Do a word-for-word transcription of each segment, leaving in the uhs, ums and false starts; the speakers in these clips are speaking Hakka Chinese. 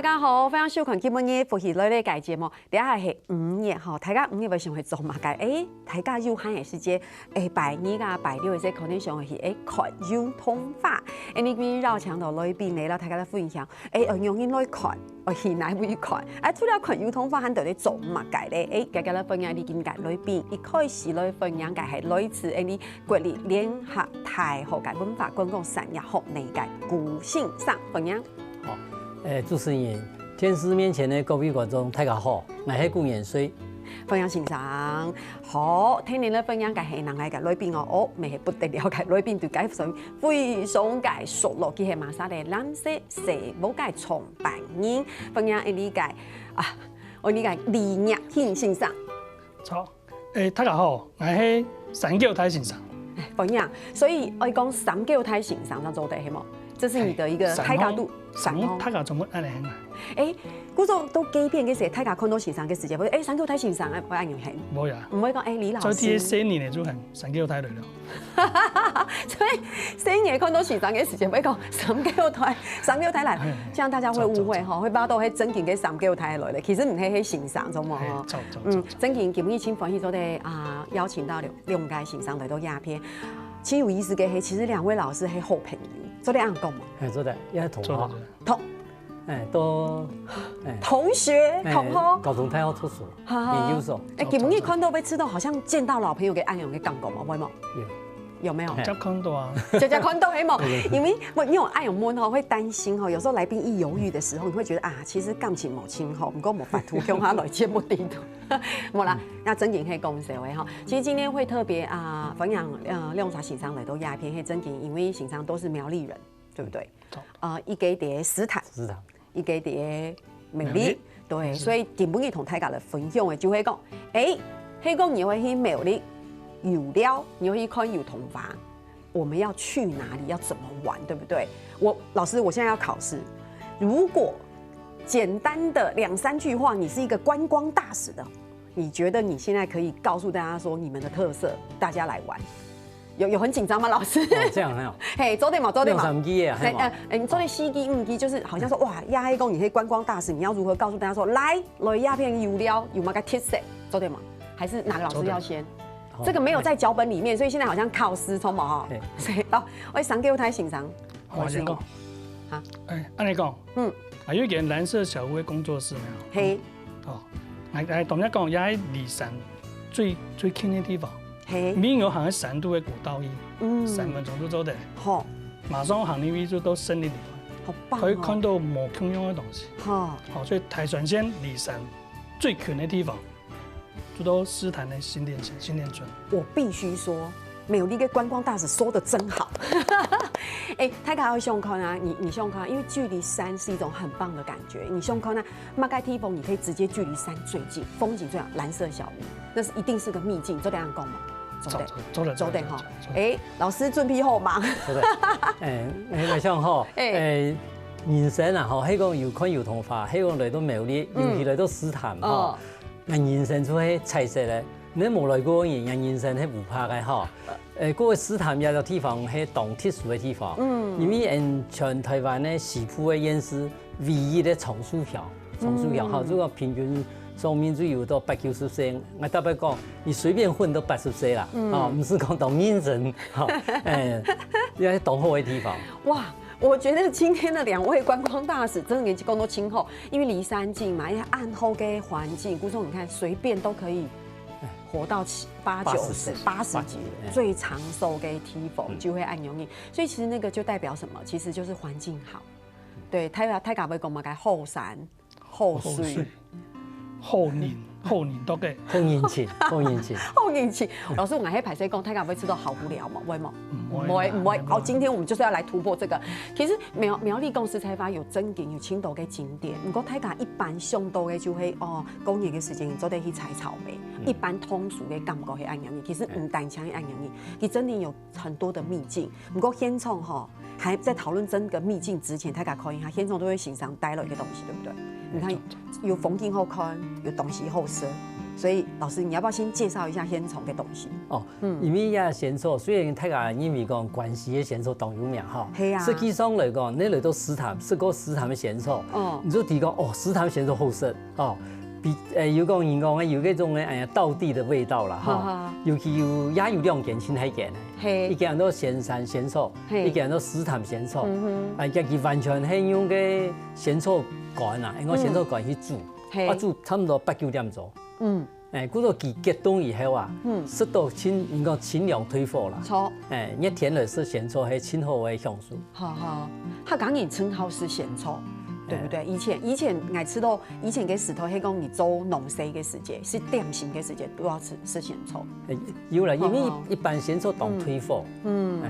大家好，歡迎收看今晡日福氣來了个節目。這下係五月吼，大家五月會想去做麼个？誒，大家有閒个時節，誒，拜日啊、拜六个時節，可能想去誒看油桐花。誒，你今日邀請到來賓來，摎大家來分享，誒，愛仰般來看，愛去哪位看？誒，除了看油桐花，還得咧做麼个咧？誒，今日來分享你今日个來賓，一開始來分享个係來自誒你國立聯合大學个文化觀光產業學系个古先生，歡迎。 好，誒，主持人，電視面前个各位觀眾，大家好，𠊎係古元帥。歡迎先生。好，聽你个分享个係𠊎个來賓哦，哦，乜係不得了个來賓，對該所非常个熟絡，佢係馬莎个藍色細屋个創辦人，歡迎𠊎个啊，𠊎个李業興先生。好。 誒，大家好，𠊎係三九大先生。歡迎，所以愛講三九大先生，正做得係無？這是你的一個大家都，三號，大家總共恁樣喊。誒，故所都改變个時，大家看到先生个時節，會誒三九大先生，會恁樣喊。無呀，毋會講誒李老師。做第一細人个就喊三九大來了。所以細人看到先生个時節，會講三九大，三九大來，這樣大家會誤會吼，會把到係正經个三九大來了，其實毋係，係先生，知無？嗯，正經今日盡歡喜做得啊，邀請到兩兩个先生來到這片。盡有意思个係，其實兩位老師係好朋友，做得恁講無？誒，做得，也係同學。同，誒，都，誒，同學，誒，同學，高中、大學讀書，哈哈，研究所。誒，今日看到會知道好像見到老朋友个恁樣个感覺嘛，會無？有。有沒有？直接看到啊。直接看到，係無？因為𠊎，因為𠊎恁樣問吼，會擔心吼，有時候來賓一猶豫的時候，你會覺得啊，其實感情無盡好，毋過無法度，共下來節目裡頭。無啦，那正經係講笑个吼。其實今天會特別啊，分享呃兩儕先生來到這片，係正經，因為先生都是苗栗人，對不對？呃，一個在獅潭，獅潭。一個在苗栗，苗栗。對，所以今晡日同大家來分享个就係講，誒，係講你會去苗栗遊尞，你會去看油桐花，我們要去哪裡，要怎麼玩，對不對？我，老師，我現在要考試，如果簡單的兩三句話，你是一個觀光大使的，你覺得你現在可以告訴大家說你們的特色，大家來玩，有，有很緊張嗎，老師？哦，這樣哦。嘿，做得嘛，做得嘛。兩三句啊，係嘛？誒，誒，你做得四句、五句，就是好像說，哇，也係講你係觀光大使，你要如何告訴大家說，來，來這片遊尞，有麼个特色，做得嘛？還是哪個老師要先？做得。好。這個沒有在腳本裡面，所以現在好像考試，知無吼？嘿。所以，哦，𠊎三九大先生，好，我先講。好。誒，恁樣講，嗯。還有一間藍色小屋个工作室沒有？嘿。哦，來，來，同你講，也係梨山最，最近个地方。嘿。民有行个山肚个古道一，嗯。三分鐘就做得。好。馬上行入去就到森林裡頭，好棒哦。可以看到無共樣个東西。好。好，所以大屯線梨山最近个地方，就到獅潭个新店村，新店村。我必須說，苗栗个觀光大使說得真好。誒，大家要想看啊，你，你想看啊，因為距離山是一種很棒的感覺。你想看啊，麼个地方你可以直接距離山最近，風景最好，藍色小屋，那是一定是個秘境，做得恁樣講嘛？做得，做得，做得哈。做得。誒，老師準備好嗎？做得。誒，誒，𠊎想吼，誒。誒，人生啊，吼，係講有看油桐花，係講來到苗栗，嗯。尤其來到獅潭，吼。哦。 𠊎人生就係彩色个，你無來過个人，𠊎人生係烏白个吼。誒，過獅潭這個地方係當特殊个地方，嗯。因為𠊎全臺灣个西部个縣市唯一个長壽鄉，長壽鄉吼，嗯。就講平均壽命就有到八九十歲。𠊎特別講，你隨便混都八十歲啦，嗯。哦，毋係講當認真，吼，誒，也係當好个地方。哇，我覺得今天的兩位觀光大使真的年紀講到輕吼，因為離山近嘛，因為恁好个環境，故所你看隨便都可以 活到七，八九十，八十歲，八十幾，八十，哎。最長壽个地方，嗯。就會恁樣。所以其實那個就代表什麼？其實就是環境好。對，大家，大家會講嘛，該好山、好水。好水，好人，好人多个。好人情，好人情。好人情。老師，𠊎還歹勢講，大家會知道好無聊嘛，會嗎？嗯，毋會啦，毋會，毋會。毋會。好，今天我們就是要來突破這個。其實苗，苗栗講實在話，有真經，有盡多个景點。毋過大家一般想到个就係，哦， 過年个時間，做得去採草莓，嗯。一般通俗个感覺係恁樣，其實毋單淨係恁樣，佢真的有很多的秘境。毋過現場吼，還在討論這個秘境之前，大家看一下，現場都會欣賞帶了一個東西，對不對？你看，有風景好看，有東西好食，所以老師，你要不要先介绍一下仙草个东西？哦，嗯，因为這仙草雖然大家認為講關西个仙草當有名哈，係啊，實際上來講，你來到獅潭，食過獅潭个仙草，哦，你就知講哦，獅潭仙草好食哦。比誒有講人講誒，有這種誒哎呀道地个味道啦哈。尤其有也有兩間清溪間，係，一間安到仙山仙草，係，一間安到獅潭仙草，嗯哼，啊，佢完全係用个仙草乾啊，用仙草乾去煮，係，啊煮差不多八九點鐘。 嗯，誒，故所佢解凍以後啊，嗯，食到清，應該清涼退火啦。著，誒，熱天來食仙草係盡好个享受。好好，客家人盡好食仙草，對不對？以前以前𠊎知道，以前个時代係講你做農事个時節，食點心个時節都要食食仙草。誒，有啦，因為一般仙草當退火。嗯，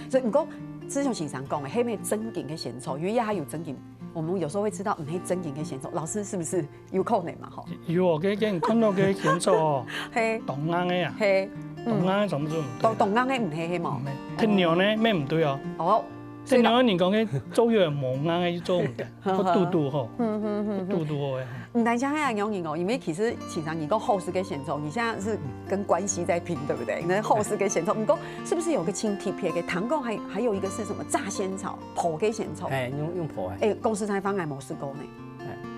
所以毋過志雄先生講个，係毋係正經个仙草？因為也還有正經，我們有時候會吃到毋係正經个仙草。老師是不是？ 有可能嘛吼。有哦，該該看到个仙草哦，係，當硬个啊，係，當硬个全部做毋對。當當硬个毋係係無？毋係，忒軟个乜毋對哦。哦，忒軟个人講个做有無硬个就做毋得，會堵堵吼，會堵堵好个。毋單淨係恁樣哦，因為其實平常你講好食个仙草，你現在是跟關西在拼，對不對？那好食个仙草，毋過是不是有個盡特別个？聽講還還有一個是什麼炸仙草、烰个仙草？哎，用用烰个。哎，公司菜飯還無試過呢。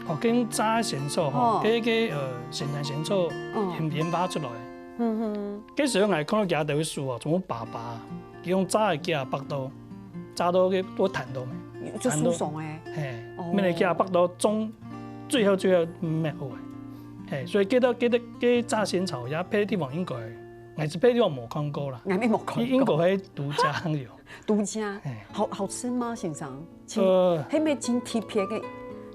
哦，跟炸仙草吼，哦，跟个呃仙山仙草，哦，演演化出來。嗯哼，該時候𠊎看到佢兜个書哦，全部白白，佢用炸个佢啊，白到，炸到个都彈到咩？就酥爽欸。嘿，哦，咩个佢啊，白到中，最後最後滅好欸。嘿，所以該到該个該炸仙草也別个地方應該，𠊎係別个地方無看過啦。𠊎乜無看過。應該係獨家有。獨家，嘿，好好吃嗎，先生？ 呃，係毋係盡特別个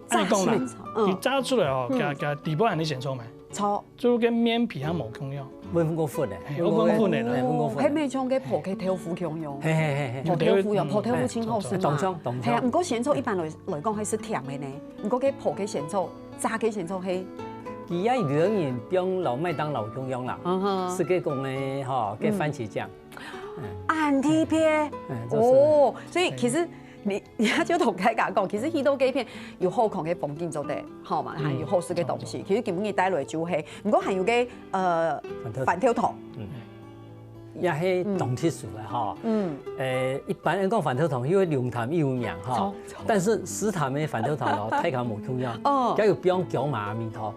炸仙草？佢炸出來哦，佢佢底部還係仙草咩？草，就跟面皮還無共樣，會分過粉个，嘿，會分粉个啦，會分過粉。係毋係像个烰个豆腐共樣？嘿嘿嘿嘿，烰豆腐有烰豆腐盡好食嘛。當像當像。係啊，毋過仙草一般來來講還係甜个呢，毋過个烰个仙草、炸个仙草係，佢也有人放摎麥當勞共樣啦，係个講个吼，个番茄醬。 恁特別哦，所以其實你你就同大家講，其實去到該片有好看个風景做得，好嘛，還有好食个東西。其實今日帶來就係，毋過還有个呃番豆糖，也係當特殊个哈。嗯，誒，一般人講番豆糖，因為龍潭有名哈，但是獅潭个番豆糖哦，大家無共樣，哦，佢有放薑嫲味道。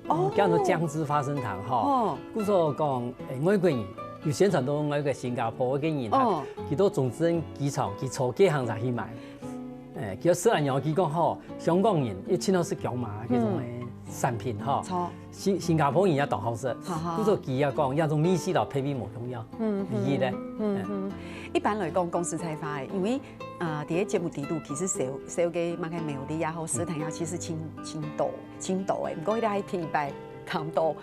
哦，叫做薑汁花生糖哈。哦，故所講，誒，外國人有宣傳到外國新加坡个人哈，哦，佢到中正機場，佢坐該行就去買。誒，佢食恁樣，佢講吼，香港人一定愛食薑嫲該種个產品哈。著，新新加坡人也當好食。故所佢也講，這種味緒摎別位無共樣。嗯，第一咧，嗯嗯，一般來講，講實在話，因為啊，在節目底肚其實少少个麼个苗栗也好，獅潭也其實盡盡多。 盡多誒，毋過佢兜係第一擺看到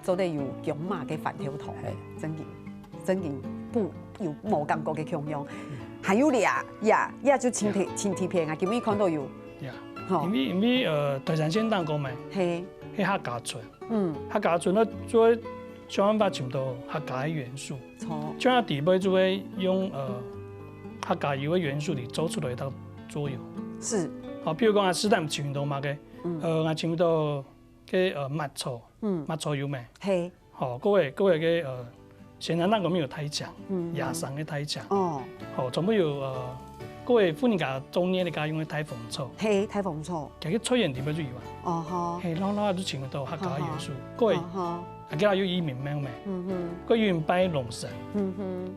做得有薑嫲个番豆糖，真經真經不有無感覺个共樣。還有咧，呀呀就盡特盡特別啊，今日看到有，呀，吼，因為因為呃，台山縣當中嘛，係，係客家村，嗯，客家村呢就會想辦法尋到客家个元素，著，像佢底背就會用呃客家有个元素來做出來一道桌遊，是，好，譬如講啊，獅潭尋到麼个？ 呃，𠊎尋到个呃麥草，麥草有無？係，吼，各位各位个呃，仙山當中有大薑，野生个大薑，哦，吼，全部有呃，各位婦人家中年个家用个大紅草，係，大紅草，佢个菜園底背就有啊，哦吼，係，然後然後就尋到客家个元素，各位，啊，佢有移民咩咩，各有人拜龍神，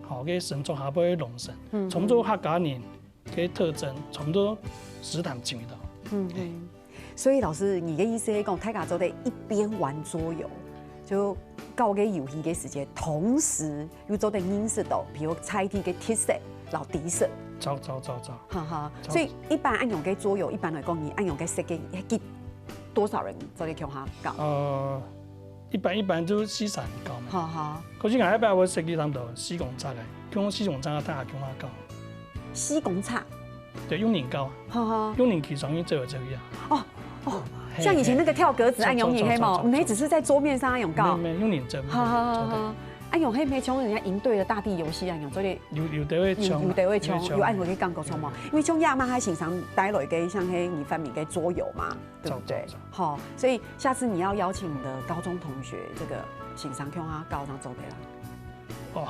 吼，个神桌下背龍神，全部客家人 个特徵，全部都獅潭尋得到。嗯嗯。所以老師，你个意思係講，大家做得一邊玩桌遊，就搞个遊戲个時間，同時又做得認識到，比如在地个特色、摎知識。著著著著。哈哈，所以一般恁樣个桌遊，一般來講，你恁樣个設計，係幾多少人做得共下搞？呃， 一般一般就四儕搞嘛。好好。可是𠊎該擺會設計差不多四公尺个，用四公尺个大家共下搞。四公尺？對，用人搞啊。好好。用人去上去走來走去啊。哦哦，像以前那個跳格子恁樣仔，係無？毋係只是在桌面上恁樣搞。無無，用人走。好好好好。啊，用該个像人家營隊个大地遊戲啊，用做个有有得會有像啊，有得會像，有愛回去感覺像嘛？因為像亞媽還欣賞帶來个像係你發明个桌遊嘛，對不對？好，所以下次你要邀請你的高中同學，這個欣賞共下搞上做得啦。哦，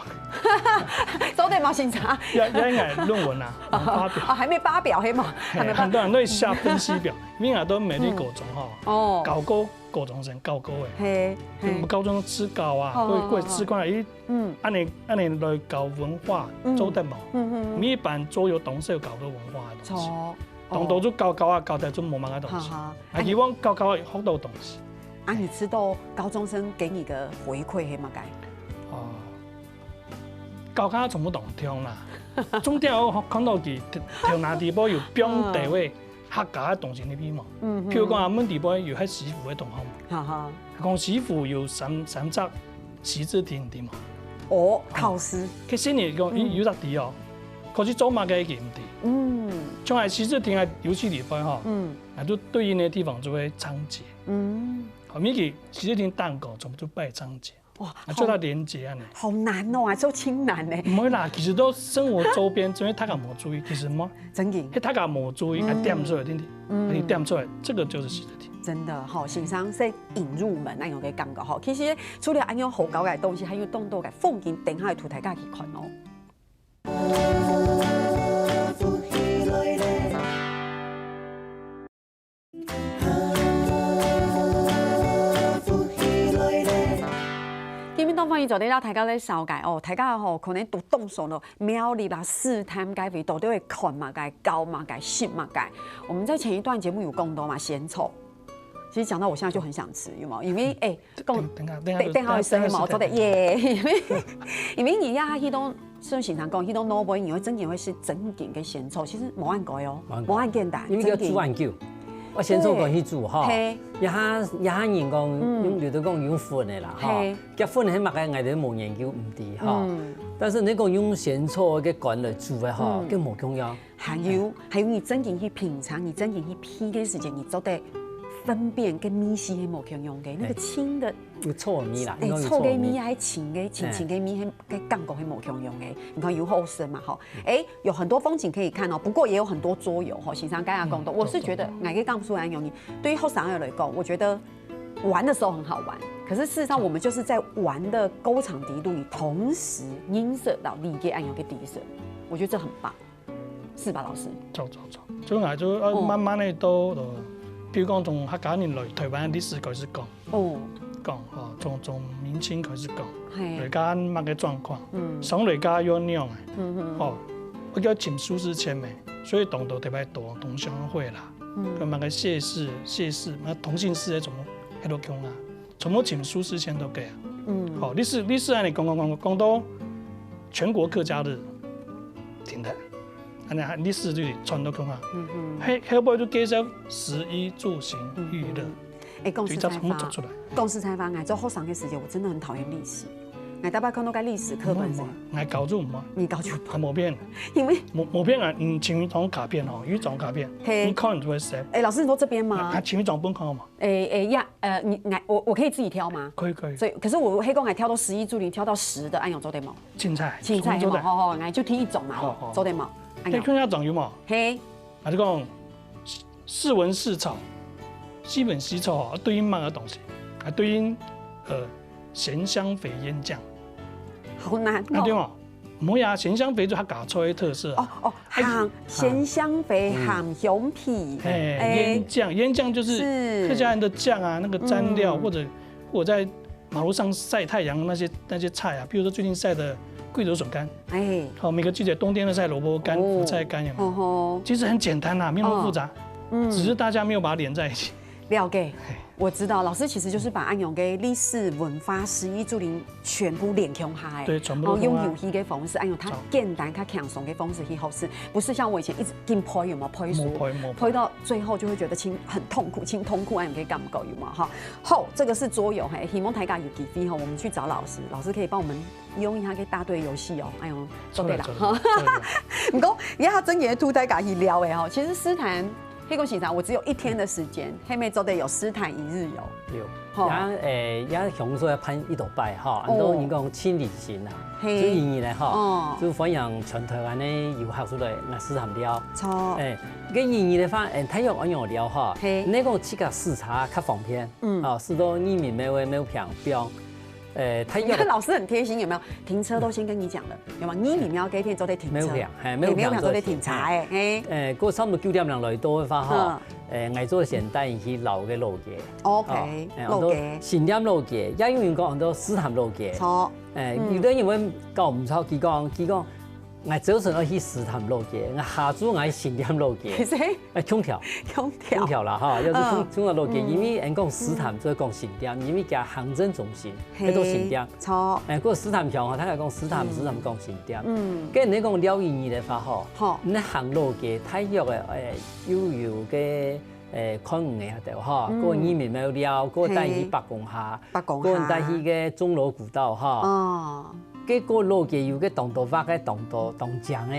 做得無欣賞？要要應該論文啊，發表。哦，還沒發表，係嘛？還沒發很多人都會下分析表，因為都美麗高中哈，哦，搞過高中生，搞過哎，嘿，就我們高中吃搞啊，好或或吃搞啊，咦，嗯按呢按呢來搞文化，做得無？嗯嗯，每一班桌遊同時有搞過文化的東西，錯，當多就搞搞啊，搞得就無麼个東西。哈哈，啊，希望搞搞學到東西。啊，你知道高中生給你的回饋係麼个？哦，搞搞全部當聽啦。重點我看到佢頭那底部有放地位客家的東西入去嘛。嗯譬如講，阿門底部有係師傅的同學嘛，哈哈，講師傅有三三隻習字亭的嘛。哦，考試，其實你講，咦，有隻題哦，可是做麼个佢毋知。嗯像係習字亭啊，遊戲裡背哈，嗯，啊，就對應的地方就會倉頡。嗯，好，每个習字亭蛋糕全部就擺倉頡，哇，啊，做到連結啊呢。好難哦，還做清難呢。毋會啦，其實都生活周邊，因為大家無注意，其實無，真的，係大家無注意，啊，點出來，定定，嗯你點出來，這個就是習字亭。真的哈，欣賞係引入門那種个感覺哈。其實除了恁樣好搞个東西，還有當多个風景，等下來同大家去看哦。今晡日當歡迎做得到大家來紹介哦，大家吼可能都當熟了，苗栗啦、獅潭該位到底會看麼个、搞麼个、食麼个。我們在前一段節目有講到嘛，仙草。其實講到我現在就很想吃，有沒有？因為哎，講等等下，等下，等等下會生嘛，我做得耶，因為因為你呀，去到像先生講，去到那邊，你會真正會食正經个仙草，其實無恁該哦，無恁該無恁簡單，因為要正經煮恁久，我仙草趕去煮哈。嘿也下也下人講，嗯用有的講用粉的啦哈嘿，佢粉的係麼个，𠊎兜無研究毋知哈。嗯但是你講用仙草个乾來煮的哈，嗯就無共樣。還有還有你正經去品嚐，你正經去鼻个時間，你做得分辨跟味緒係無共樣个，那個青的，有臭味啦，哎，應該有臭个味味。還青个，青青个味，還个感覺係無共樣个。你看有後生嘛吼，哎，有很多風景可以看哦，不過也有很多桌遊吼，先生剛剛講的，嗯我是覺得哪個講出來有你，對於後生人來講，我覺得玩的時候很好玩，可是事實上我們就是在玩的過程底肚，你同時認識到理解恁樣个知識，我覺得這很棒。 是吧，老師？走走走，所以𠊎就要哦慢慢的都，呃，比如講從客家人來台灣的歷史開始講，哦，講吼，從從明清開始講，嘿，來家麼个狀況，嗯上來家要仰啊，嗯嗯吼，我叫請舒適簽的，所以當多特別多同鄉會啦，嗯跟那個謝氏、謝氏、那同姓氏的全部，迄都共啊，全部請舒適簽都給啊。嗯，好，歷史歷史按呢講講講講到全國客家日停的，按呢歷史就傳到共啊。嗯嗯，後後背就介紹食衣住行娛樂，哎，講就一隻實在話，全部做出來。講實在話，𠊎做學生个時節，我真的很討厭歷史。𠊎大概看到該歷史課本時，𠊎高中嘛，你搞就啊，無變，因為無無變啊，嗯，請一張卡片哦，有一張卡片，嘿你看你就會寫。哎，老師，你說這邊嗎啊，？請一張本看好嗎？哎哎呀，呃，你，你，我我可以自己挑嗎？可以可以，所以，可是我黑公還挑到十一注零，挑到十的，按樣做得嗎？凊彩，凊彩嘛，全部做得。好好，來就挑一種嘛，好好做得嗎？按你樣。看下張有無？嘿，啊，就講四文四草，四文四草啊，對應麼个東西？啊，對應呃鹹香肥醃醬，好難啊，對哦。嗎？無呀，鹹香肥就客家菜的特色啊。哦哦，鹹鹹香肥鹹香皮，嘿，哎醃醬，醃醬就是是客家人的醬啊，那個蘸料，嗯或者我在馬路上曬太陽那些那些菜啊，比如說最近曬的桂竹筍乾，哎，好，每個季節冬天都曬蘿蔔乾、哦苦菜乾，有沒有？吼吼，其實很簡單啦，沒有那麼複雜，嗯只是大家沒有把它連在一起。了解。我知道，老師其實就是把按樣个歷史文化、食衣住行全部連共下來，對，全部然後用都共下遊戲个方式，按樣較好簡單、較輕鬆个方式去學習，不是像我以前一直緊背，有沒有背書？無背無背背到最後就會覺得真很痛苦，真痛苦，按樣个感覺有沒有？哈，好，這個是桌遊，嘿，希望大家有機會吼，我們去找老師，老師可以幫我們用一下个答對遊戲哦，哎呦，做得啦，哈。出來出來毋過，也真正同大家去聊的吼，其實獅潭該个時間，我只有一天的時間，係毋係做得有斯坦一日遊？有。吼。也，誒，也享受辦一到擺吼，哦。很多人講輕旅行啊，嘿。就印尼咧吼，哦。就歡迎全台灣个遊客出來，來斯坦尞。著。誒，該印尼个話，誒，大約恁樣尞吼，嘿。你講自家駛車較方便，嗯。哦，駛到義民廟个廟旁邊， 呃，大約你看老師很貼心，有沒有？停車都先跟你講了，有沒有？你禮貌該片都在停車，沒有停，嘿，沒有停都在停車，沒有停都在停車，哎，嘿。呃，過差不多九點鐘來到个話吼，嗯。呃，𠊎做先帶你去老个老街。OK，哦，呃，老街。新店老街，也有人講安到斯坦老街。著。呃，嗯。有的人會搞毋著，佢講，佢講， 𠊎朝晨愛去斯坦老街，𠊎下晝𠊎去新店老街。其實哎，空調。空調。空調啦，哈，要是空，嗯。空調老街，嗯。因為人講斯坦就會講新店，因為佢行政中心，嘿，該都新店。著。哎，過斯坦鄉吼，大家講斯坦，嗯。斯坦講新店。嗯。跟你講尞印尼个話吼，吼。你行老街，大約个，哎，又有个，哎，看魚仔个吼，嗯。過義民廟尞，過帶你去，嘿。伯公下，伯公下。過帶去个鐘樓古道哈。哦。 該个老街有个當多畫个當多當靚个，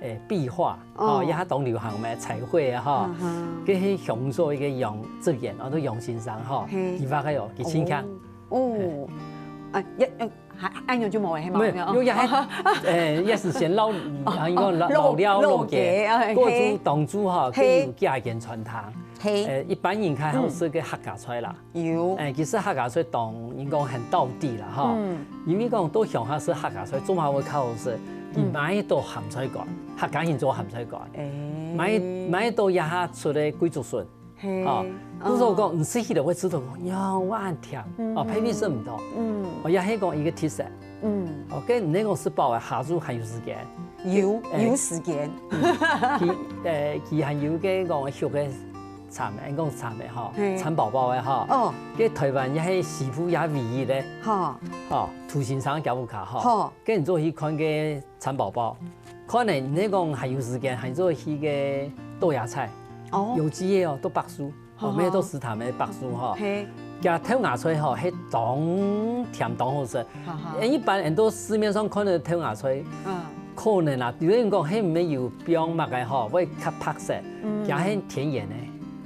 誒，壁畫，哦。哦，也當流行个彩繪啊，吼。嗯哼。該係鄉下一个楊，這邊，哦，都楊先生，吼，嘿。佢畫个哦，佢盡靚。哦，哦，哎，也，呃，還，恁樣就無了，係無？沒有，沒有。有也還，誒，也係先老，哦，啊，應該老，哦，老，老了老街，老街，哎，過去嘿。當初吼，嘿。佢有加一間餐廳，嘿。誒，一般人較好食个客家菜啦。嗯。 有。誒，其實客家菜當應該講很道地啦，吼。嗯。因為講到鄉下食客家菜，做麼會較好食？佢，嗯。買到鹹菜乾，客家人做鹹菜乾。誒。買，買到這下出个桂竹筍。嘿。哦，嗯。故所講，你食起來會知道講，喲，哇，很甜。嗯。哦，配味係毋同。嗯。哦，也係講一个特色。嗯。哦，該你該講食飽个，下晝還有時間。有，誒。有時間。嗯。佢，誒，佢還有个講畜个 蠶，人講蠶个吼，嘿。蠶寶寶个吼。哦。該台灣也係西部也唯一个，吼。吼，土生產个屋下吼。吼。該你做去看个蠶寶寶，可能你講還有時間，還做去个豆芽菜，哦。有機个哦，都柏樹，吼，吼。乜都斯坦个柏樹吼。嘿。佢豆芽菜吼，係當甜當好食。哈哈。一般人都市面上看个豆芽菜，嗯。 可能啊，有人講，係毋係有放麼个吼，會較白色，嗯。佢係天然个，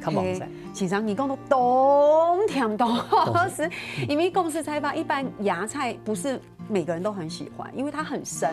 較黃色。嘿，先生，你講到當甜當好食，因為講實在話，一般芽菜不是每個人都很喜歡，因為它很生，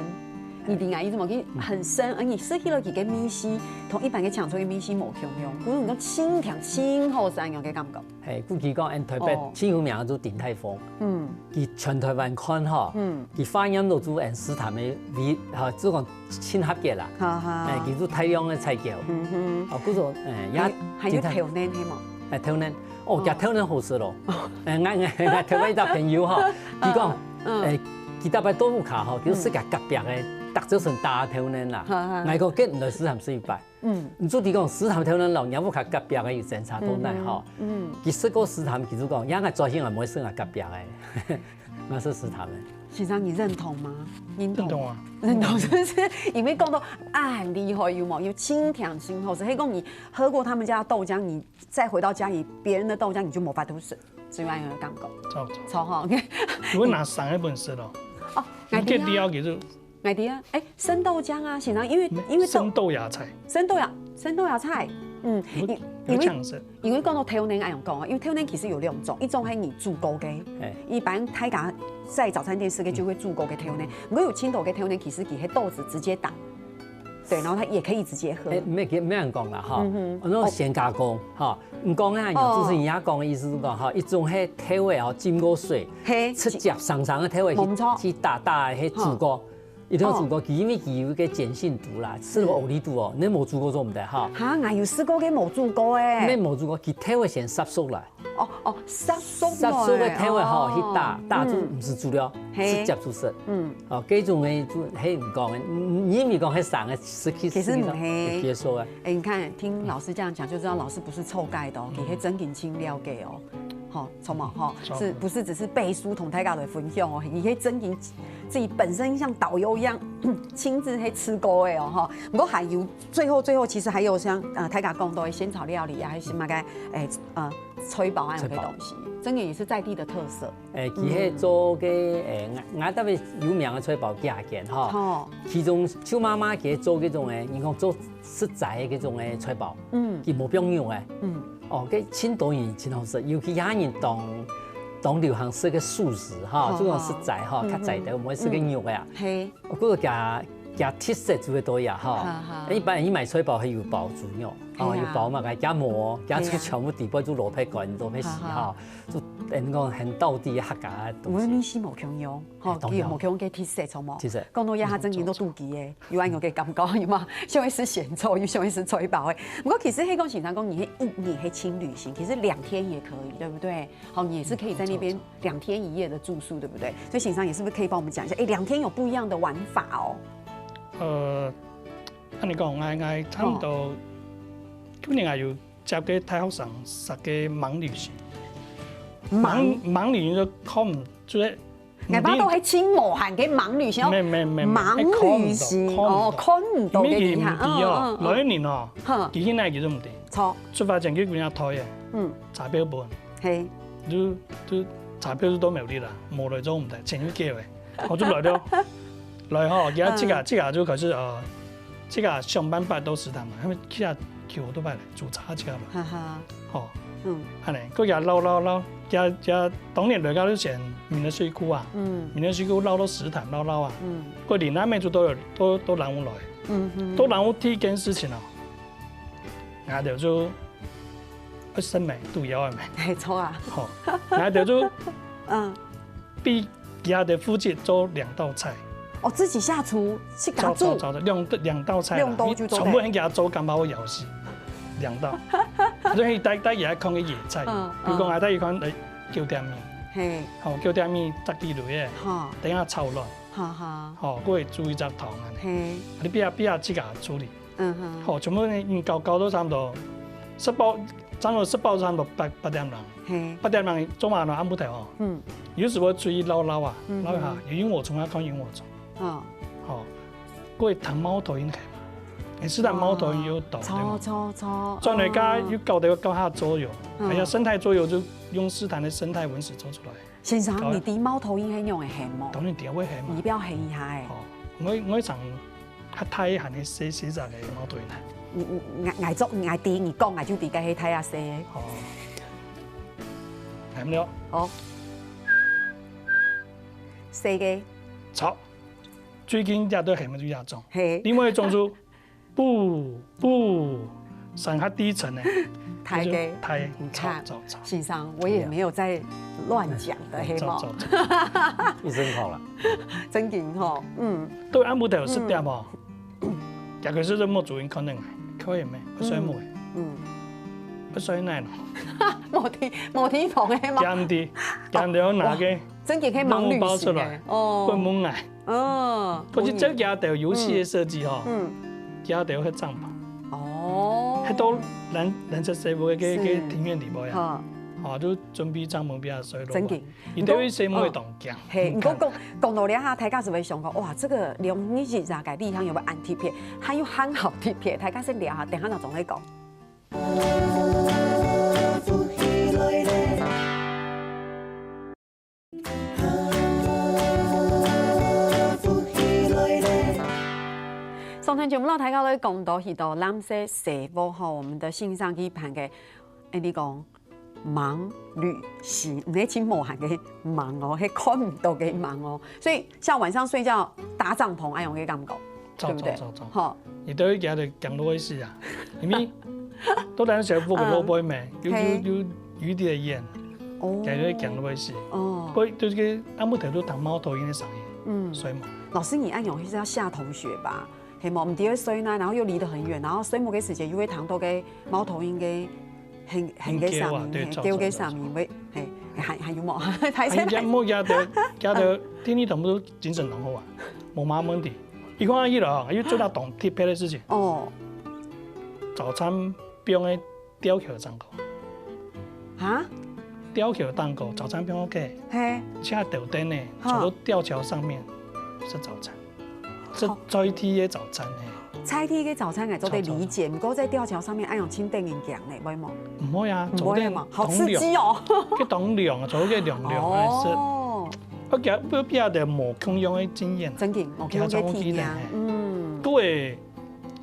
你知𠊎意思無？佢很生，而且食起來佢个味緒，同一般个青菜个味緒無共樣，故所你講清甜、清好食恁樣个感覺。 嘿，故所講，𠊎台北，哦。盡有名就鼎泰豐。嗯。佢全台灣看吼，嗯。佢發現到就𠊎斯坦个味，吼，就講盡合格啦。哈哈。哎，佢就大量个採購。嗯哼。哦，故所，哎，也還，還有鼎泰豆奶係無？哎，豆奶。哦，哦。佢豆奶好食咯。哦。哎，𠊎，𠊎，𠊎台灣一隻朋友吼，佢講，嗯，嗯。哎，佢逐擺到屋下吼，佢就食佢隔壁个，嗯。逐朝晨打豆奶啦。哈哈。𠊎講，該毋來斯坦食一擺。 嗯。你就係講斯坦豆奶摎若屋下隔壁个有爭差到哪吼？嗯，嗯。佢食過斯坦，佢就講，也𠊎最近𠊎毋會食𠊎隔壁个，𠊎食斯坦个。先生，你認同嗎？認同。認同啊。認同是不是？因為講到啊，很厲害，有無？有清甜、清好食，係講你喝過他們家的豆漿，你再回到家裡，別人的豆漿你就無法度食，是有恁樣个感覺。著，著。著吼，OK。如果拿生个本事咯，哦，你可以，𠊎知啊。了解就，𠊎知啊，哎，生豆漿啊，先生，因為，因為豆，生豆芽菜。生豆芽，生豆芽菜，嗯，有，因，因為，有講究。因為講到豆奶，恁樣講啊，因為豆奶其實有兩種，一種係你煮過个，哎。一般大家在早餐店食个就會煮過个豆奶，嗯。毋過有盡多个豆奶，其實佢係豆子直接打，對，然後它也可以直接喝。哎，毋係，毋係恁樣講啦，吼。嗯哼。𠊎講先加工，吼，毋講啊，哦。主持人也講个意思係講，吼，一種係豆仔，吼，浸過水，嘿，直接生生个豆仔去，無錯。去打打个，去煮過。 一定愛煮過，哦。佢因為佢有一个鹼性度啦，係有奧利度哦，你無煮過做毋得哈。哈，𠊎有試過个無煮過个。你無煮過，佢豆仔先煠熟來。哦，哦，煠熟來，煠熟个豆仔吼，哦。去打，打就毋使煮了，嗯。嘿。直接就食。嗯。哦，這種个就，嘿，毋講个，你，你毋講係生个，食起，其實毋係。食起上會接受个。哎，你看，聽老師這樣講，就知道老師不是臭蓋的哦，嗯。佢係真正盡了解哦。吼，著無？吼，著。是不是只是背書同大家來分享哦？你可以真正自己本身像導遊一樣，親自去試過的哦，吼。不過還有最後最後，其實還有像呃大家講到的仙草料理啊，還有什麼个，欸呃菜包啊，有个東西，菜包。真的也是在地的特色。欸，其實做个欸，𠊎𠊎特別有名的菜包幾下間吼，吼。其中秋媽媽佢做這種欸，你講做食材的這種欸菜包，嗯。佢無放肉欸，嗯。 哦，該盡多人盡好食，尤其這下人當當流行食个素食哈，好，這種食材哈，好。較在地，嗯，嗯。毋會食个肉个啊。嗯。嘿。哦，該个佢佢特色就會多呀哈。哈哈。一般人買菜包還有包豬肉，哦，係啊。有包嘛，佢加饃，加出全部底部就蘿蔔乾、蘿蔔絲哈，哈哈。就等於講很道地客家个東西。有个味緒無共樣。 吼，哎，當然。佢有無共樣个特色，著無？特色。講到這下，嗯，真正都肚飢欸，有恁樣个感覺，有無？想愛食仙草，又想愛食菜包欸。不過其實係講，先生講，你係一日係輕旅行，其實兩天也可以，對不對？好，你也是可以在那邊，嗯，著，著。兩天一夜的住宿，對不對？所以先生，你是不是可以幫我們講一下，欸，兩天有不一樣的玩法哦？呃，恁樣講，𠊎𠊎差不多，哦。舊年𠊎有接个大學生，接个盲旅行。盲？盲盲旅行就看毋，就係 𠊎捌到係盡無閒个盲旅行哦。無無無無，盲旅行，係看毋到，哦，看毋到个地方。因為佢毋知哦，嗯嗯嗯。來个人哦，哼。佢去哪佢都毋知。著。出發前佢姑娘推个，嗯。查標本，嘿。就就查標就到苗栗啦，無來做毋得，錢又繳个，我就來了。來吼，佢自家，嗯。自家就開始呃，自家想辦法到食堂嘛，因為自家騎奧多拜來，租車自家來。哈哈。 吼，嗯。恁樣，過佢繞繞繞，佢佢當然來到就先民的水庫啊，嗯。民的水庫繞到石潭繞繞啊，嗯。過林仔尾就到到到蘭霧來，嗯哼。到蘭霧第一件事情哦，𠊎兜就會先買肚枵个咩，嘿，著啊。吼，𠊎兜就嗯。比 佢个負責做兩道菜。哦，自己下廚，自家煮。做做做做，兩兩道菜啦，兩道就做得。你全部人佢做，感覺會枵死，兩道。所以帶帶佢來看个野菜，嗯，比如講，嗯。啊，帶佢看，呃，九點米，嘿。吼，九點米，十幾類个，哈。等下炒卵，哈哈。吼，過會煮一隻湯恁樣。嘿。啊，你比較比較自家處理。 嗯哼。吼，全部人搞搞到差毋多，食飽，差毋多食飽差毋多八八點零。嘿。八點零做麼个呢？暗晡頭吼，嗯。有時會出去繞繞啊，嗯哼。繞一下，有螢火蟲啊，看螢火蟲。嗯。吼，過會聽貓頭鷹喊嘛，你知道貓頭鷹有到，對嗎？著著著。轉來家又搞得搞下桌遊，嗯。哎呀，生態桌遊就用石潭个生態文史做出來。 先生，你知貓頭鷹係仰仔喊無？當然知，會喊嘛。你不要喊一下欸。哦，𠊎𠊎想較大漢个細細隻个貓頭鷹啊。你你𠊎𠊎做𠊎知，你講𠊎就知該係大啊細个。哦。喊了。好。細个。著。最近這對喊个就這種。嘿。另外一種就 不不，山下地層呢，大个。就大，你看，著著著。先生，我也沒有在亂講的，嘿無？著著著。一聲好了。正經吼，嗯。到暗晡頭十點哦，嗯。這個是目珠可能可以咩？會睡目欸。嗯。會睡哪呢？無地無地方个嘛。驚的，驚的要拿个，哦，正經可以盲旅行欸，包出來，哦。問問欸。 嗯，可是這家頭遊戲个設計吼，嗯。家頭係帳篷。哦。係到藍藍色細屋个个是。个庭院裡背啊。哈。哦，就準備帳篷比較睡落。正經。佢對於細妹會當驚。嘿，毋過講講到這下，大家就會想講，哇，這個兩日一夜个旅行有無恁特別，還有還好特別，大家先尞下，等下再轉來講。 上段節目摎大家來講到去到藍色細屋吼，我們的先生佢辦个，欸，你講盲旅行，毋係盡無閒个盲哦，係看毋到个盲哦。所以像晚上睡覺打帳篷，恁樣个感覺。 著，對不對？著，著，著。吼。你都會驚到驚到會死啊，因為都當時屋个落背咩，嗯。有，有，嘿。有，有一點煙，哦。驚到會驚到會死。哦。所以就是暗晡頭都聽貓頭鷹个聲音，嗯。睡目。老師，你恁樣是要嚇同學吧？嘿無，毋知會睡哪，然後又離得很遠，然後睡目个時節又會聽到个貓頭鷹个 喊喊个聲音，嗯，叫啊，對，嘿，叫个聲音，著，著，著。會，嘿，還還有無？歹勢，啊，你講莫驚到，驚到，天氣全部都精神當好啊，無麼問題。一看起來啊，又做到當特別个事情。哦。早餐放个吊橋上課。哈？吊橋頂高，早餐不用客，嘿，下斗燈呢，哈，走到吊橋上面吃早餐，這好。在地的早餐呢。在地个早餐來做得理解，毋過在吊橋上面，哎喲，真得人驚呢，會無？毋會啊，毋會嘛，走得好刺激哦。當涼，去當涼啊，走去涼涼的食。哦，我覺得不必要的無共樣的經驗，真的，無共樣的體驗，其他中間的，嘿。嗯。各位，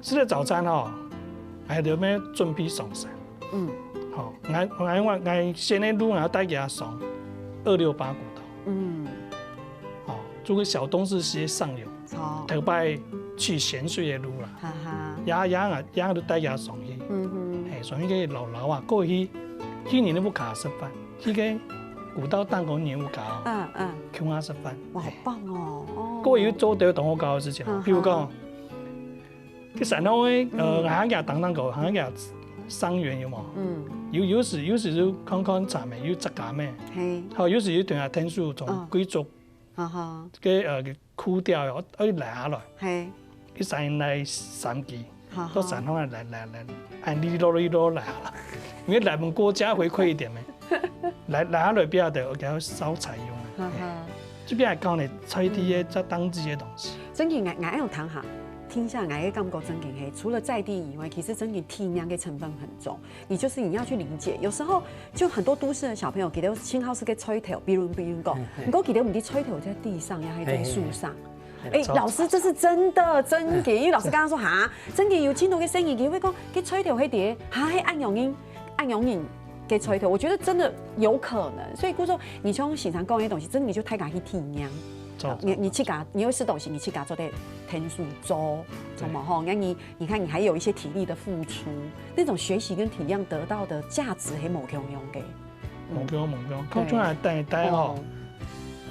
食了早餐吼，還有沒有準備上山？ 嗯，好，𠊎𠊎𠊎先个路𠊎帶佢上二六八古道，嗯，好，這個小東勢溪上游，好，頭擺去鹹水个路啦，哈哈，也也𠊎也都帶佢上去，嗯哼，嘿，上去个老老啊，過去去年个屋下食飯，去个古道頂高年屋下，嗯嗯，共下食飯，哇，好棒哦，哦，過去做得同學搞个事情，哈哈，比如講。 去山上个，呃，嗯，行行行，當當高，行行行，上緣有無？嗯，有有時有時就看看站个，有隻家咩？嘿，好，有時有同下天數從貴族，哈哈，个呃个區調哦，愛來下來，嘿，去山來三級，哈哈，到山上來來來來，按哩哩落哩落來下來，因為來問過價回饋一點咩？來來下來不要得，我給他燒柴用啊。哈哈，這邊還講呢，在地个這當地个東西。 真的，𠊎𠊎有談哈，聽下來个感覺真的嘿，除了在地以外，其實真的體驗个成分很重。你就是你要去理解，有時候就很多都市的小朋友，佢兜信號是个吹頭，比如比如講，嘿嘿，毋過佢兜毋知吹頭在地上呀，還在樹上。嘿嘿嘿，哎，老師，這是真的，真的，因為老師剛剛說哈，真的有聽到个聲音，佢會講，佢吹頭迄碟，哈，還按用音。 恁樣人个吹頭，我覺得真的有可能。所以故所，你像先生講个東西，真的你就大家去體驗。做，你你自家，你有食東西，你自家做得天數做，對，怎麼吼？那你你看，你還有一些體力的付出，那種學習跟體驗得到的價值還無共樣个。無共無共，對，講出來帶帶吼。哦。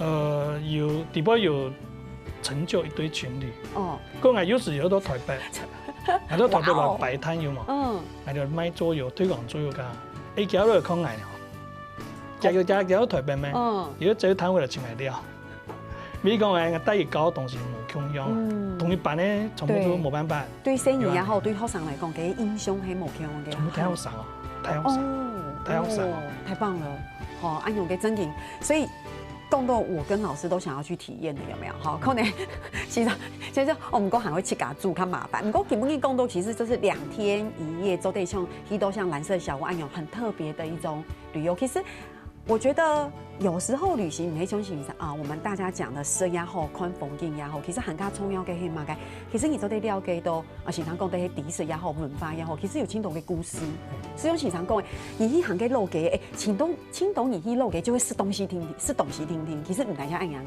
呃，有，底部有成就一對情侶。哦。講啊，有時有到台北，啊，到台北來擺攤有無？嗯。啊，就賣桌遊，推廣桌遊个，哎，佢落來看𠊎哦。佢佢佢佢到台北咩？嗯。有一隻攤位來請𠊎尞。比如講哎，帶佢搞个東西無共樣，嗯，同一班个全部都無辦法。對生意也好，對學生來講，佢个影響還無共樣个。全部大學生哦，大學生，哦，大學生哦，哦，太棒了，哦，恁樣个真的，所以 講到我跟老師都想要去體驗的，有沒有？好，可能其實其實我們講還會去自家煮較麻煩。不過今晡日講到，其實就是兩天一夜，做得像去到像藍色小屋恁樣很特別的一種旅遊。其實我覺得有時候旅行，你可以相信啊，我們大家講的食也好，看風景也好，其實還較重要个係麼个？其實你做得了解到 啊，先生講个係知識也好，文化也好，其實有盡多个故事。就像先生講个，你去行个老街，哎，盡多盡多人去老街就會食東西定定，食東西定定，其實毋單淨恁樣。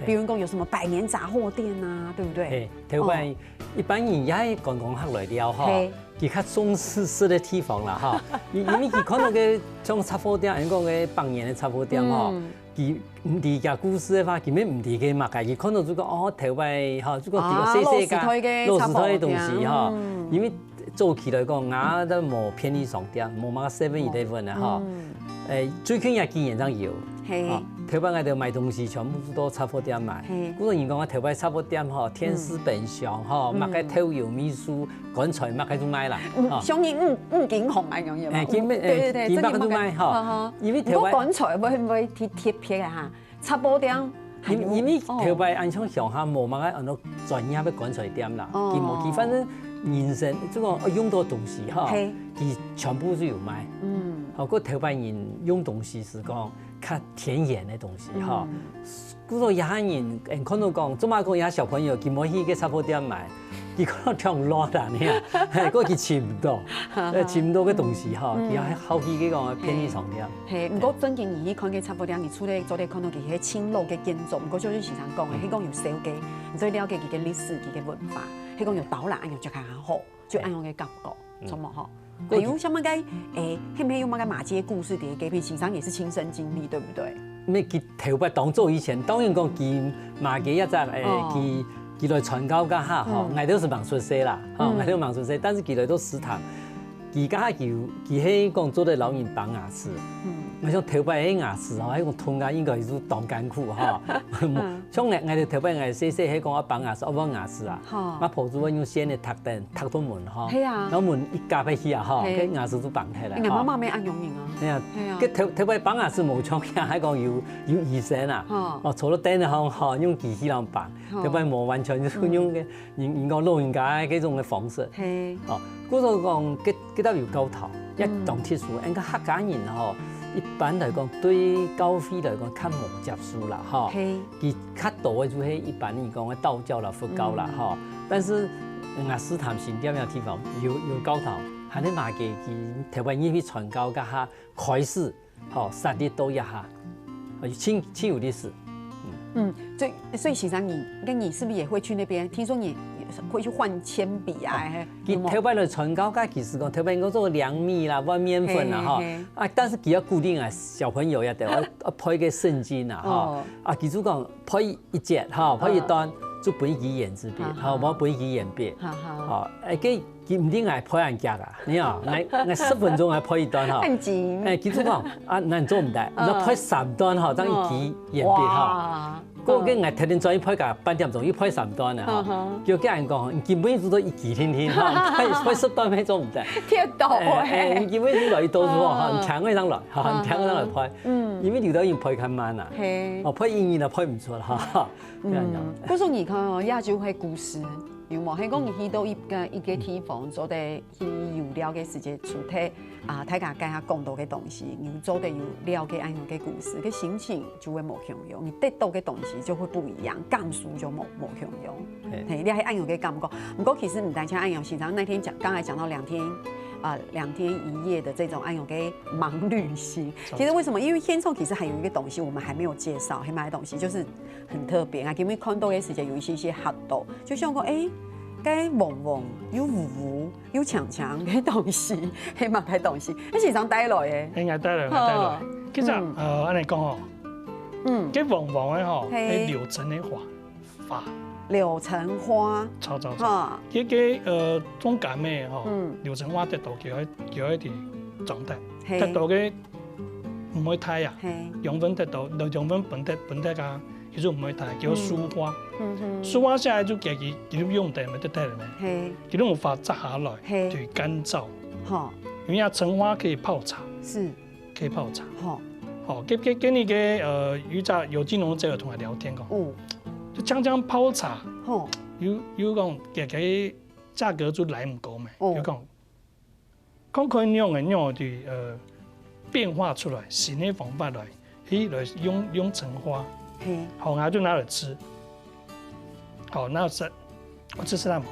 嘿。比如講有什麼百年雜貨店啊，對不對？嘿，頭擺，哦，一般人也係觀光客來尞吼，嘿，佢較重視食个地方啦吼，因因為佢看到个像雜貨店，人講个百年个雜貨店吼，嗯， 佢毋知佢故事个話，佢乜毋知佢麼个，佢看到就講，哦，頭擺吼，就講佢細細个，啊，老時代个老時代个東西吼。雜貨店，嗯。因為早期來講，𠊎都無便利商店，無麼个seven eleven啊吼。嗯。誒，最近也幾年正有。嘿。吼，頭擺𠊎兜買東西全部都到雜貨店買。嘿。古人講啊，頭擺雜貨店吼，天使冰箱吼，嗯。麼个豆油、米醋， 棺材麼个都賣啦，嗯，吼。像你五五金行恁樣，有無？哎，佢乜，哎，對對對，佢麼个都賣，吼。真的麼个，哈哈。因為頭擺，毋過棺材會毋會特特別个哈？雜貨店還有，因因為，哦，頭擺恁像鄉下無麼个恁多專業个棺材店啦，哦，佢無，佢反正人生，這個，呃，用到東西哈，嘿，佢全部都有賣。嗯。好，過頭擺人用東西係講較天然个東西哈。嗯。 故所這下人，嗯，看到講，做麼講這下小朋友佢無去該雜貨店買，佢可能忒老啦呢，嘿，過佢尋毋到，呃，尋毋到个東西吼，嗯，佢還好去該個便利商店。嘿，毋過正經你去看該雜貨店，你除了做得看到佢該盡老个建築，毋過就像先生講个，嗯，佢講有燒雞，你做得了解佢个歷史、佢个文化，佢講有導覽，哎喲，就較好，就恁樣个感覺。 嗯。著無吼？嗯。還有像麼个，誒，係毋係有麼个馬偕故事在該片，先生也是親身經歷，對不對？乜佢頭擺當早以前，當然講佢馬偕一隻，誒，哦，佢佢來傳教該下吼，嗯，𠊎兜係吂出世啦，吼，嗯，𠊎兜吂出世，但是佢來到獅潭，佢該下佢佢係講做得摎人拔牙齒，嗯， 𠊎想頭擺个牙齒吼，該種痛啊，應該係當艱苦吼。像𠊎，𠊎頭擺𠊎細細係講愛拔牙齒，愛拔牙齒啊，吼。𠊎婆就會用線仔䌈等，䌈到門吼，係啊。然後門一合起去啊吼，係。該牙齒就拔忒了，你媽媽乜恁樣啊？係啊，係啊。該頭，頭擺拔牙齒無像這下還講有，有醫生啊，吼。哦，坐到凳仔項吼，用機器來拔，吼。頭擺無完全就用該 人，人講老人家个這種个方式。係。哦，故所講，這，這兜有教頭，也當特殊。嗯。𫣆个客家人吼，一般來講，對教會來講，較無接觸啦，吼。係。佢較多个就係一般人講个道教啦、佛教啦，嗯。吼。但是，嗯，啊，斯坦新店个地方有，有教頭，還係嘛个，佢頭擺人去傳教，該下開始 吼，設立到這下，呃，盡，盡有歷史。嗯，所以，所以先生，你，那你是不是也會去那邊？聽說你會去換鉛筆啊，哦，還，有沒有？佢頭擺來傳教，該其實講，頭擺應該做糧米啦，換麵粉啦，吼。嘿，嘿。啊，但是佢愛固定啊，小朋友也得，愛，愛背个聖經啊，吼。哦。啊，佢就講，背一節，吼，背一段，啊。就分佢鉛子筆，哈哈。吼，無分佢鉛筆。哈哈。吼，哎，該 佢毋知𠊎背恁遽啊，你啊，𠊎，𠊎十分鐘𠊎背一段吼。恁緊。哎，佢就講，啊，那你做毋得，嗯。你愛背三段吼，正一支鉛筆吼。哇。過个𠊎特登專門背个半點鐘，又背三段了吼。嗯哼。結果佢人講，你根本就做一支定定吼，背，背十段乜做毋得。跌倒哎。哎，哎，你根本就來一到吼，嗯。你聽个上來，吼，你聽个上來背。嗯。因為有兜人背較慢啊。嘿。哦，背英語啦，背毋出哈。嗯，這樣講。故所你看哦，亞洲个故事， 有無？係講你去到一個，一個地方，做得去遊尞个時節，除忒，啊，大家剛剛講到个東西，你做得有了解恁樣个故事，个心情就會無共樣，你得到个東西就會不一樣，感受就無，無共樣。嘿。嘿，你係恁樣个感覺。不過其實毋單淨恁樣，先生那天講，剛才講到兩天，啊，兩天一夜的這種恁樣个盲旅行。其實為什麼？因為現場其實還有一個東西我們還沒有介紹，還蠻多東西，就是 很特別啊。今日看到个時節有一些些嚇到，就想講，欸，該黃黃又烏烏又青青个東西，係麼个東西？係先生帶來个？係𠊎帶來，𠊎帶來。好。其實，嗯。呃，恁樣講吼，嗯。該黃黃个吼，嘿。係柳橙个花，花。柳橙花。著，著，著。哈。該，該，呃，種柑个吼，嗯。柳橙花得到佢愛，佢愛去種个，嘿。得到个毋會大啊，嘿。養分得到，養分分得，分得啊， 其實毋會大，叫樹花。嗯哼。樹花下來就結佢，佢就用得，毋得忒了咩？嘿。佢就有花摘下來，嘿。去乾燥。吼。因為啊，橙花可以泡茶。是。可以泡茶。吼。吼，今，今，今日个，呃，有一隻有機農業者有同𠊎聊天講，哦。就像這樣泡茶，吼。有，有講，佢，佢價格就來毋高咩，哦。有講 看看用个，用个，呃，變化出來，新个方法來，去來用，用橙花。嘿。好，然後就拿來吃。好，拿來吃，我吃吃看嘛。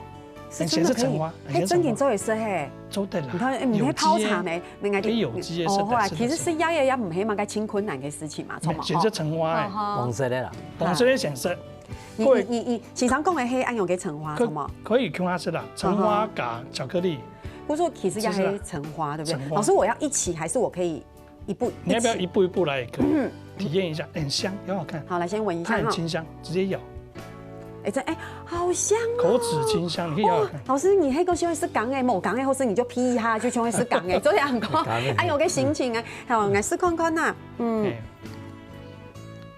是真的可以，很鹹是橙花，很鹹是橙花。嘿，真的做得食嘿。做得啦。你看，欸，你還泡茶沒？有機的。你看，欸，有機的是哦，好啊，其實食也，也毋係麼个盡困難个事情嘛，著嘛，選擇橙花欸。吼。黃色个啦。黃色个選擇。你，你，你，你，先生講个係恁樣个橙花，可，著嘛？可以共下食啦，橙花加巧克力。 不是說其實要黑橙花，對不對？橙花。老師，我要一起，還是我可以一步一起？你要不要一步一步來也可以，嗯。體驗一下，很香，很好看。好，來先聞一下哈。它很清香，直接咬。欸，這，欸，好香哦。口齒清香，你可以咬咬看。哇，老師，你那個喜歡食柑欸，無柑欸，或是你就劈一下，就全會食柑欸，這樣講。柑欸。哎，有個心情啊，好，來試看看吶。嗯。欸，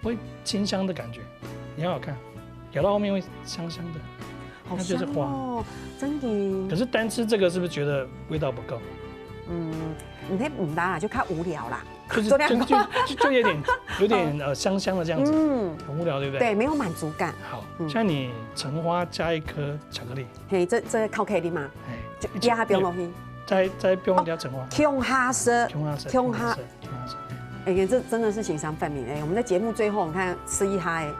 會清香的感覺，你咬咬看，咬到後面會香香的。 好香哦，那就是花。真的。可是單吃這個是不是覺得味道不夠？嗯，你可以毋搭啦，就較無聊啦。就是，就，就，就，就有點，有點，呃，香香的這樣子，嗯。很無聊，對不對？對，沒有滿足感。好，嗯。現在你橙花加一顆巧克力。嘿，這，這巧克力嘛，嘿，就壓下放落去。再，再放一點橙花。哦，共下食，共下食，共下。共下食。 哎呀，這真的是先生發明欸！我們在節目最後，你看，試一下欸。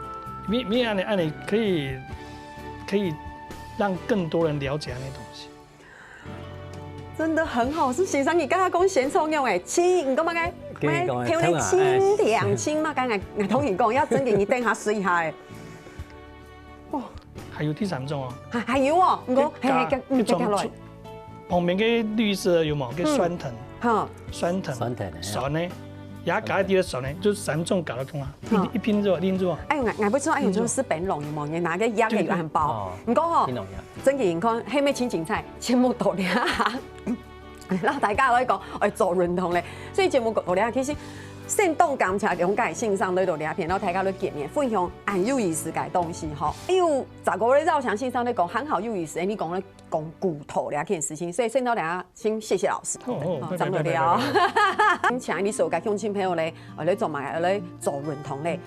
你，你恁樣，恁樣可以，可以讓更多人了解那東西。真的很好，是先生，你剛剛講先創用欸，親，你幹嘛該？跟你講欸，聽了，欸，清涼，清嘛，剛才，我同你講，要真的，你等下試一下欸。 哇。還有第三種哦。還，還有哦，你講，嘿，嘿，這，嗯，這種接下來。旁邊个綠色有無？个酸藤。嗯。哈。酸藤。酸藤的，酸的，也加一滴酸的，就三種加到共下，嗯。一，一拼就，一拼就。哎喲，𠊎，𠊎不知道，哎喲，就是冰龍有無？你拿個藥給佢含包。哦。你講吼，冰龍藥。真的，你看，黑妹青青菜，全部都了。 然後大家都會講，哎，做運動咧。所以節目講咧，其實先當感謝兩个先生來到這片，然後大家來見面，分享恁有意思个東西吼。還有十个咧，繞牆先生咧講，還好有意思，你講咧講古道這件事情，所以先到大家先謝謝老師。哦，哦，好，拜拜張樂拜拜拜拜聊。請你所有个鄉親朋友咧，呃，來做麼个？來做運動咧。